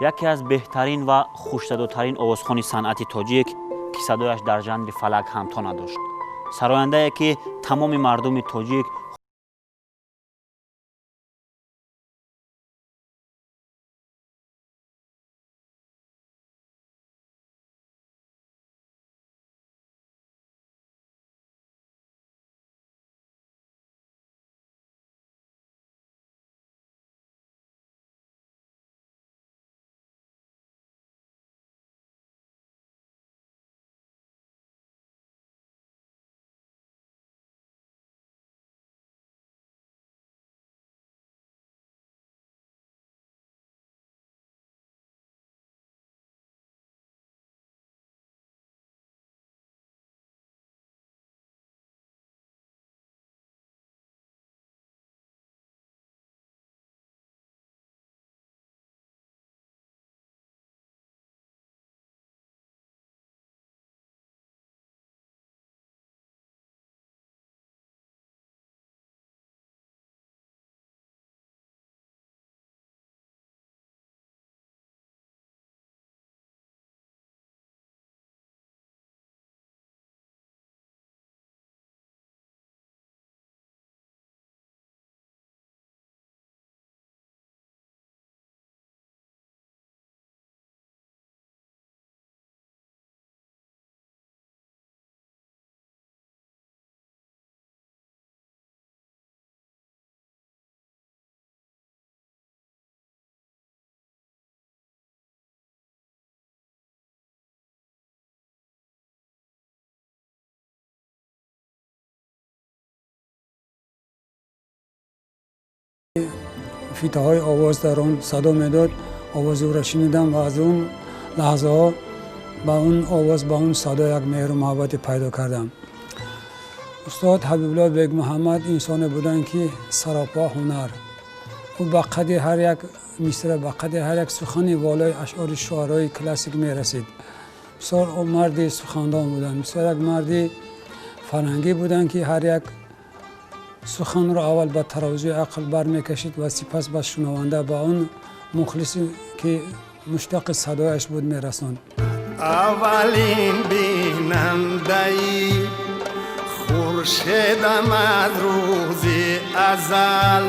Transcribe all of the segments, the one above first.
Яке аз беҳтарин ва хушсадотарин овозхони санъати тоҷик, ки садояш дар жанри фалак ҳамто надошт. Сарояндае, ки тамоми мардуми тоҷик Фитаҳои овоз дар он садо медод, овози ӯро шунидам ва аз он лаҳзаҳо ба он овоз, ба он садо як меҳру муҳаббате пайдо кардам. Устод Ҳабибулло Бегмуҳаммад инсоне буданд, ки саропо ҳунар. Ӯ ба қадри ҳар як мисра, ба қадри ҳар як сухани волои ашъори шуарои классик мерасид. Бисёр марди сухандон буданд, бисёр як марди фарҳангӣ буданд, ки ҳар як суханро аввал ба тарозуи ақл бармекашид ва сипас ба шунаванда, ба он мухлисе, ки муштақи садояш буд, мерасонд. Аввалин бинандаи хуршедам аз рӯзи азал,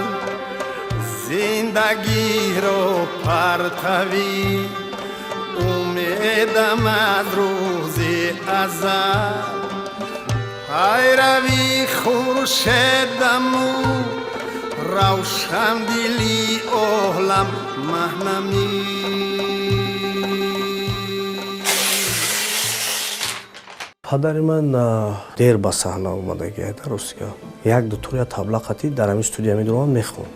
зиндагиро партавӣ умедам аз рӯзи азал. Пайрави хуршедаму равшандили олам маҳнамӣ. Падари ман дер ба саҳна омадагӣ дар Русия. Як дутор я табла қатӣ дар ҳамин студия медуромад, мехонд.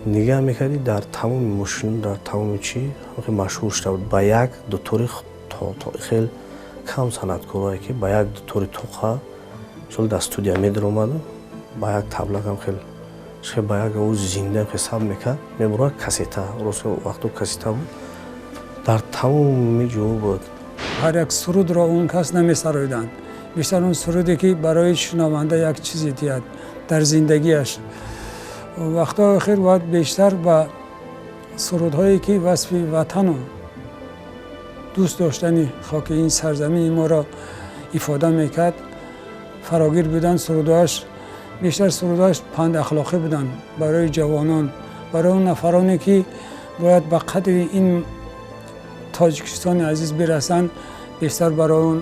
Нигаҳ мекардӣ, дар тамоми мошин, дар тамоми чӣ машҳур шуда буд. Ба як дутори хел кам санъаткорое, ки ба як дутори тоқа мисол дар студия медаромаду ба як таблакам хел ба як овози зинда хел саб мекард, мебурад кассета. Рост, вақто кассета буд, дар тамоми ҷо буд. Ҳар як сурудро он кас намесароиданд, бештар он суруде, ки барои шунаванда як чизе диҳад дар зиндагиаш. Вақтҳои охир бояд бештар ба сурудҳое, ки васфи ватану дӯст доштани хоки ин сарзамини моро ифода мекард, фарогир буданд. Сурудҳояш бештар сурудҳояш пандахлоқӣ буданд барои ҷавонон, барои он нафароне, ки бояд ба қадри ин Тоҷикистони азиз бирасанд, бештар барои он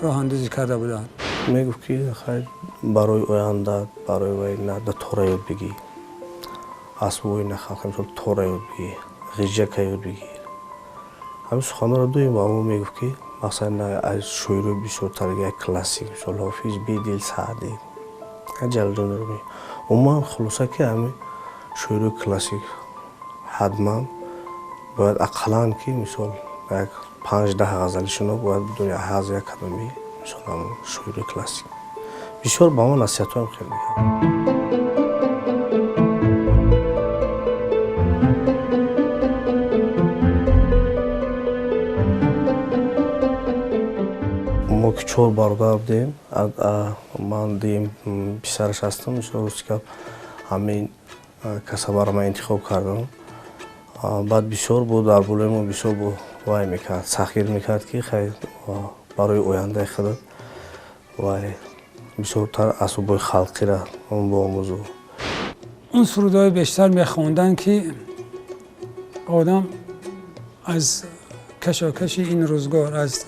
роҳандозӣ карда буданд. Мегуфт, ки хайр, барои оянда, барои вай да тора ёд бигир, асбои нахалқ, мисол тора ёд бигир, ғиҷака ёд бигир. Ҳамин суханҳоро дуюм ба мо мегуфт, ки масалан аз шоирои бисёртар як классик, мисол Ҳофиз, Бедил, Саъдӣ, Ҷалолиддин Румӣ. Умуман хулоса, ки ҳамин шоирои классик ҳатман бояд ақаллан ки мисол як 5-10 ғазалишонро бояд бидуни ҳаз як кадоми мисол ҳамон шоирои классик. Бисёр ба мо насиҳатҳоям хеле мекард. Мо ки чор бародар будем, ман дуюм писараш ҳастам. Мисол, рости гап, ҳамин касабаро ман интихоб кардам. Баъд бисёр буд дар болои мо, бисёр бу вай мекард, сахтгир мекард, ки хай барои ояндаи худат вай бисёртар асбобҳои халқиро биомӯзу. Он сурудҳои бештар мехонданд, ки одам аз кашокаши ин рӯзгор, аз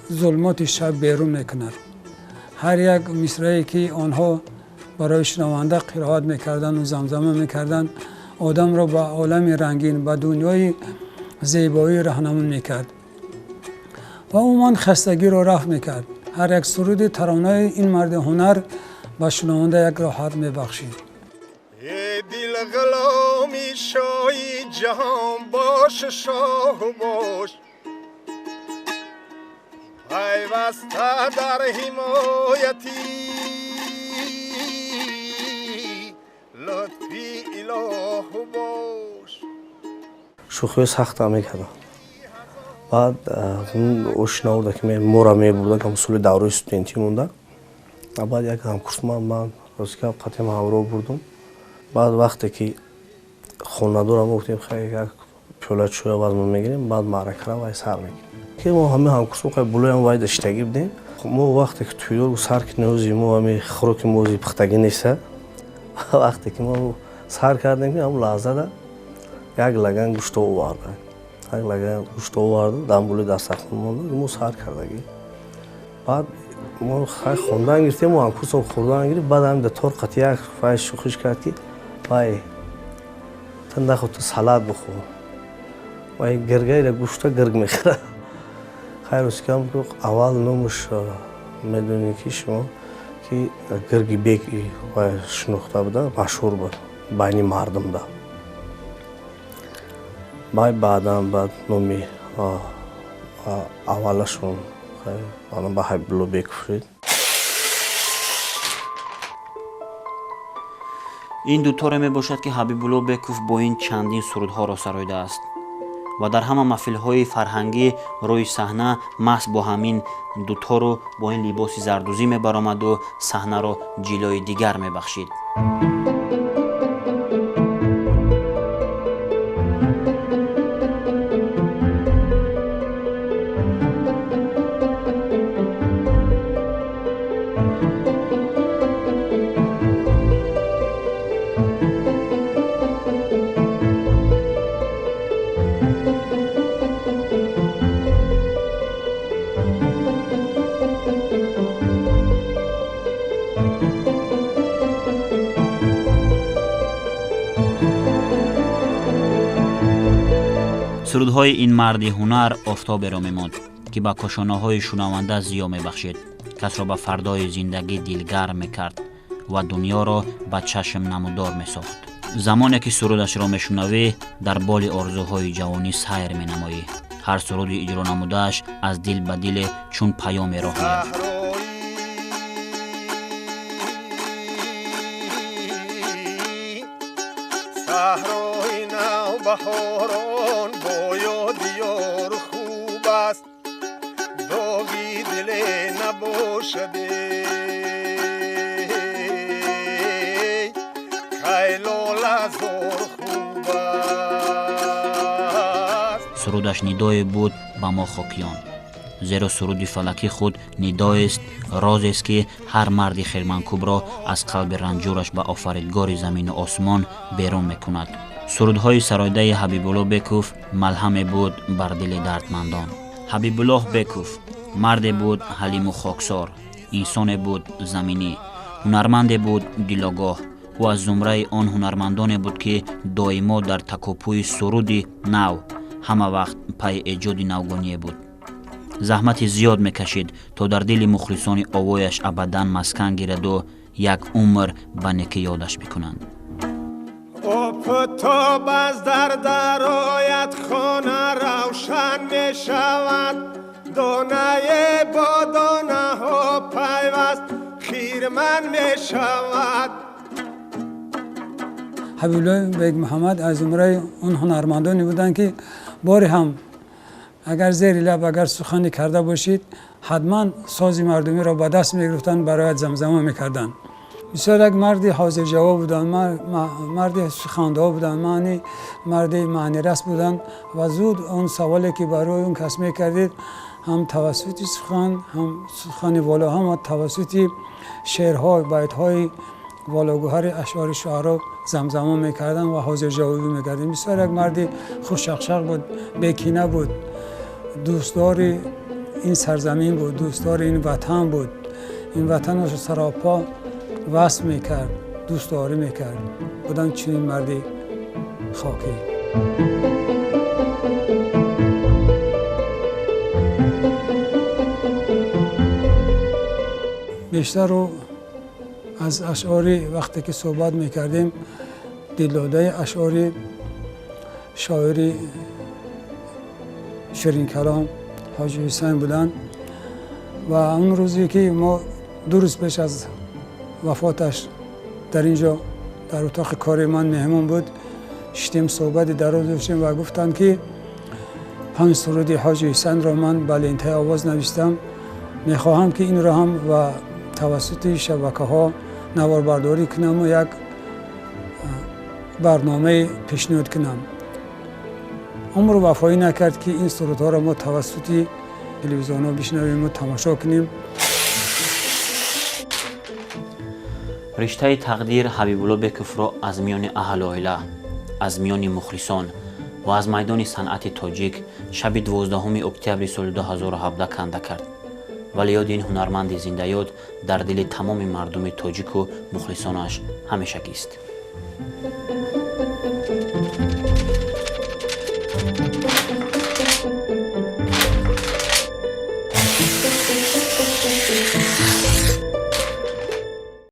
зулмоти шаб берун мекунад. Ҳар як мисрае, ки онҳо барои шунаванда қироат мекарданду замзама мекарданд, одамро ба олами рангин, ба дунёи зебоӣ раҳнамун мекард ва умуман хастагиро рафъ мекард. Ҳар як суруди таронаи ин марди ҳунар ба шунаванда як роҳат мебахшид. Дил ғуломи шоҳи ҷаҳон бош, шоҳу бош, пайваста дар ҳимояти лутфи илоҳу бош. Шӯхиҳои сахтам мекардам. Баъд ошинаурда, ки мора мебурда, ҳам соли давраи студентӣ монда. Баъд як ҳамкурс ман рости гап қатъиам ҳамроҳ бурдум. Баъд вақте ки хонадорам гуфтем, хай як пиёла чой аввал мо мегирем, баъд маъракара вай сар мекунем. Ки мо ҳама ҳамкурсо хай булоям вай даштагӣ будем. Мо вақте ки тӯйдор сар ки ниёзи мо ҳами хӯроки мози пухтагӣ неста, вақте ки мо сар кардем, ки ҳамн лаҳзада як лаган гӯшт оварда, як лаган гӯшт оварда, дамбули дастархон монда, мо сар кардагӣ. Баъд мо хай хондан гирифтем, мо ҳамкурсом хӯрдан гирифт. Баъд ҳам тор қати як вай шӯхиш кард, ки вай та нахӯр, ту салат бихӯр, вай гиргайра гӯшта гирг мехӯрад. Хайр, ростикам аввал номаш медонед, ки шумо ки гирги бек вай шинохта буда, машҳур буд байни мардумда. Баъд баъдан баъд номи аввалашон баъдан ба Ҳабибулло Беков шуд. Ин дуторе мебошад, ки Ҳабибулло Беков бо ин чандин сурудҳоро сароидааст ва дар ҳама маҳфилҳои фарҳангӣ рӯи саҳна маҳз бо ҳамин дутору бо ин либоси зардузӣ мебаромаду саҳнаро ҷилои дигар мебахшид. Сурудҳои ин марди ҳунар офтоберо мемонд, ки ба кошонаҳои шунаванда зиё мебахшид, касро ба фардои зиндагӣ дилгарм мекард ва дунёро ба чашм намудор месохт. Замоне ки сурудашро мешунавӣ, дар боли орзуҳои ҷавонӣ сайр менамоӣ. Ҳар суруди иҷро намудааш аз дил ба диле чун паёме роҳ меёфт. Саҳрои навбаҳорон бо ёди ёр хуб аст, доғи диле набошад, кай лолазор хуб аст. Сурудаш нидое буд ба мо хокиён, зеро суруди фалакӣ худ нидоест, розест, ки ҳар марди хирманкӯбро аз қалби ранҷураш ба офаридгори замину осмон берун мекунад. Сурудҳои сароидаи Ҳабибулло Беков малҳаме буд бар дили дардмандон. Ҳабибуллоҳ Беков марде буд ҳалиму хоксор, инсоне буд заминӣ, ҳунарманде буд дилогоҳ. Ӯ аз зумраи он ҳунармандоне буд, ки доимо дар такопӯи суруди нав, ҳама вақт пайи эҷоди навгоние буд. Заҳмати зиёд мекашид, то дар дили мухлисони овояш абадан маскан гираду як умр ба некӣ ёдаш бикунанд. Офтоб аз дар дарояд, хона равшан мешавад, донае бо донаҳо пайваст хирман мешавад. Ҳабибулло Бек Муҳаммад аз зумраи он ҳунармандоне буданд, ки боре ҳам агар зери лаб агар сухане карда бошид, ҳатман сози мардумиро ба даст мегирифтанд, барояд замзама мекарданд. Бисёр як марди ҳозирҷавоб буданд, марди сухандо буданд, марди маънирас буданд ва зуд он саволе ки барои он кас мекардед, ҳам тавассути сухан, ҳам сухани воло, ҳам тавассути шеърҳо, байтҳои вологӯҳари ашъори шуаро замзама мекарданд ва ҳозирҷавобӣ мекардем. Бисёр як марди хушшақшақ буд, бекина буд, дӯстдори ин сарзамин буд, дӯстдори ин ватан буд. Ин ватанашро саропо васф мекард, дӯстдорӣ мекард. Буданд чунин марди хокӣ. Бештару аз ашъори вақте ки суҳбат мекардем, дилдодаи ашъори шоири ширинкалом Ҳоҷи Ҳусайн буданд ва он рӯзе ки мо 2 рӯз пеш аз вафоташ дар ин ҷо дар утоқи кори ман меҳмон буд, шитем, суҳбати дароз доштем ва гуфтанд ки 5 суруди Ҳоҷи Ҳусайнро ман ба лентаи овоз навиштам, мехоҳам ки инро ҳам ва тавассути шабакаҳо наворбардорӣ кунаму як барномае пешниҳод кунам. Умр вафоӣ накард ки ин сурудҳоро мо тавассути телевизионҳо бишнавему тамошо кунем. Риштаи тақдир Ҳабибулло Бековро аз миёни аҳлу оила, аз миёни мухлисон ва аз майдони санъати тоҷик шаби 12 октябри соли 2017 канда кард. Вале ёди ин ҳунарманди зиндаёд дар дили тамоми мардуми тоҷику мухлисонаш ҳамешагист.